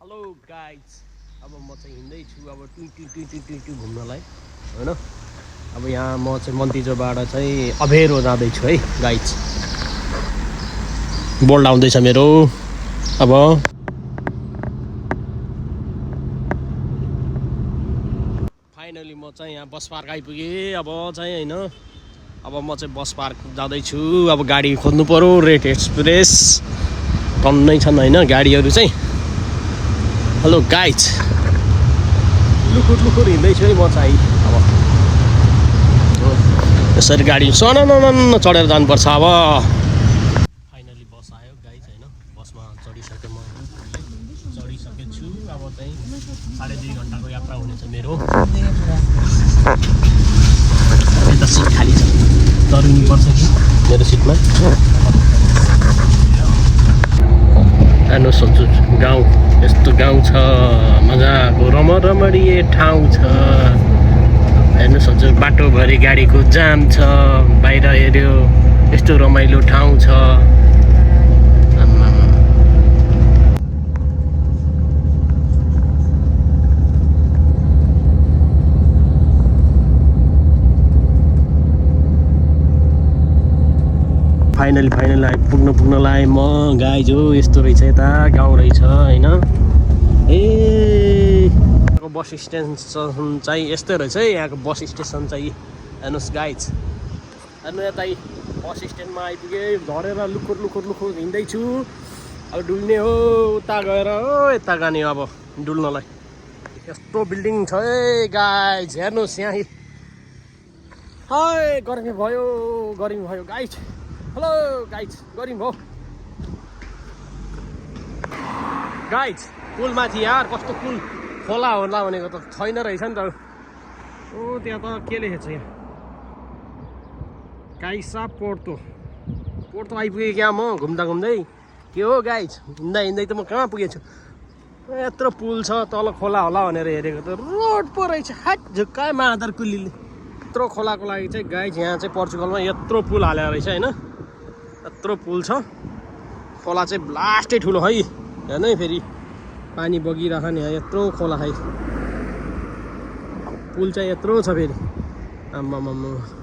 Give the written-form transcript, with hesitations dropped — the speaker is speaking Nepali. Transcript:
हेलो गाइज, अब म चाहिँ हिँड्दैछु अब टुई घुम्नलाई होइन। अब यहाँ म चाहिँ मन्तिजोबाट चाहिँ अभेरो जाँदैछु है गाइज। बोल्ड आउँदैछ मेरो। अब फाइनली म चाहिँ यहाँ बस पार्क आइपुगेँ। अब चाहिँ होइन, अब म चाहिँ बस पार्क जाँदैछु। अब गाडी खोज्नु पऱ्यो, रेड एक्सप्रेस टन्नै छन् होइन गाडीहरू चाहिँ। हेलो गाइज, लुखुर हिँड्दैछु है म चाहिँ। अब यसरी गाडी सनन चढेर जानुपर्छ। अब फाइनली बस आयो गाइज होइन। बसमा चढिसकेँ, म चढिसकेको छु। अब चाहिँ 2.5 घन्टाको यात्रा हुनेछ मेरो। यता सिट खाली छ, तरुनुपर्छ कि मेरो सिटमा। हेर्नु सोच्छु गाउँ, यस्तो गाउँ छ मजाको, रमणीय ठाउँ छ। हेर्नु सोच्छु बाटोभरि गाडीको जाम छ, बाहिर हेऱ्यो यस्तो रमाइलो ठाउँ छ। फाइनली पुग्नलाई म गाइज हो। यस्तो रहेछ, यता गाउँ रहेछ होइन। यहाँको बस स्टेसन चाहिँ यस्तै रहेछ है। यहाँको बस स्टेसन चाहिँ हेर्नुहोस् गाइज। हेर्नु यतै बस स्ट्यान्डमा आइपुगेँ। झरेर लुखुर हिँड्दैछु। अब डुल्ने हो, उता गएर हो यता जाने अब डुल्नलाई। यस्तो बिल्डिङ छ है गाइज, हेर्नुहोस् यहाँ। हाय गर्मी भयो गाइज। हेलो गाइज, गर्मी भयो गाइज। पुल माथि यार, कस्तो पुल खोला होला भनेको त छैन रहेछ नि त। ओ त्यहाँ त के लेखेको छ यहाँ, काइसा पोर्तो आइपुगेँ क्या म घुम्दै। के हो गाइज, हिँड्दै त म कहाँ पुगेछु। यत्रो पुल छ, तल खोला होला भनेर हेरेको त रोड पो रहेछ। हाट झुक्काए मादर कुलीले। यत्रो खोलाको लागि चाहिँ गाइज यहाँ चाहिँ पोर्चुगलमा यत्रो पुल हालेको रहेछ होइन। यत्रो पुल छ, खोला चाहिँ ब्लास्टै ठुलो है। हेर्नु है, फेरि पानी बगिरहेको नि यहाँ, यत्रो खोला है। पुल चाहिँ यत्रो छ फेरि, आम्मामामा।